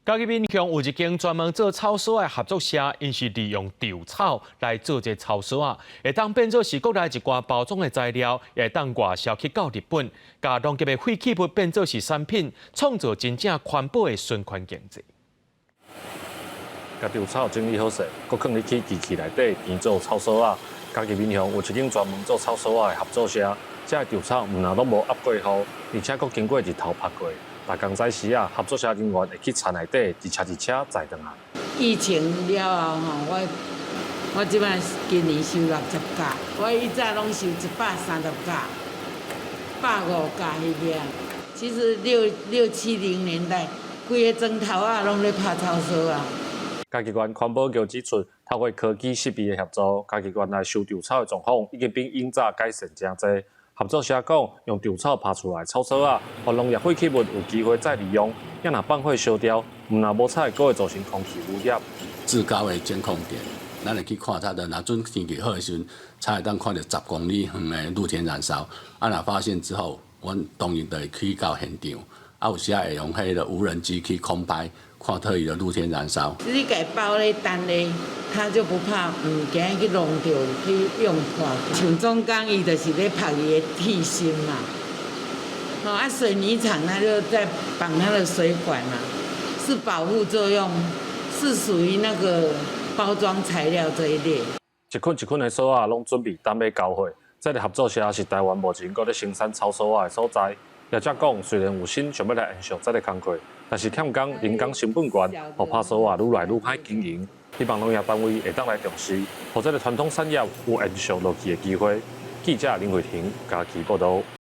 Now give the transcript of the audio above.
嘉義民雄有一間專門做草索的合作社，𪜶是利用稻草來做這草索仔，會當變做是國內一寡包裝的材料，也會當外銷去到日本，共農業的廢棄物變做是產品，創造真正環保的循環經濟。共稻草整理好勢，閣囥入去機器內底研做草索仔。嘉義民雄有一間專門做草索仔的合作社，這个稻草毋但攏無壓過雨，而且閣經過日頭曬過。逐工早時啊，合作社人員會去田內底一車一車載轉來。疫情了後吼，我這擺今年收60架，我以前攏收130架、150架彼個。其實六七零年代，規个莊頭仔攏咧拍草索仔。嘉義縣環保局指出，透過科技設備的協助，嘉義縣內收稻草的狀況已經比以早改善誠濟。合作社講，用稻草拍出來草索仔，予農業廢棄物有機會再利用。也若放火燒掉，毋但無彩，閣會造成空氣污染。至高的監控點，咱會去看它的，若陣天氣好的時陣，才會當看著10公里遠的露天燃燒。啊，若發現之後，阮當然就會去到現場。啊，有時會用彼个無人機去空拍，看著伊的露天燃燒。你共包咧單咧，他就不怕，毋驚去弄著去用破。像中鋼伊就是咧曝伊的鐵芯嘛，吼啊水泥廠他就在綁他的水管嘛，是保護作用，是屬於那個包裝材料這一類。一捆一捆的索仔攏準備等欲交貨。這个合作社是台灣目前閣咧生產草索仔的所在。業者講，雖然有心想欲來延續這个工課，但是欠工人工成本懸，予拍索仔愈來愈歹經營。希望農業單位會當來重視，予這个傳統產業有延續落去的機會。記者林慧婷嘉義報導。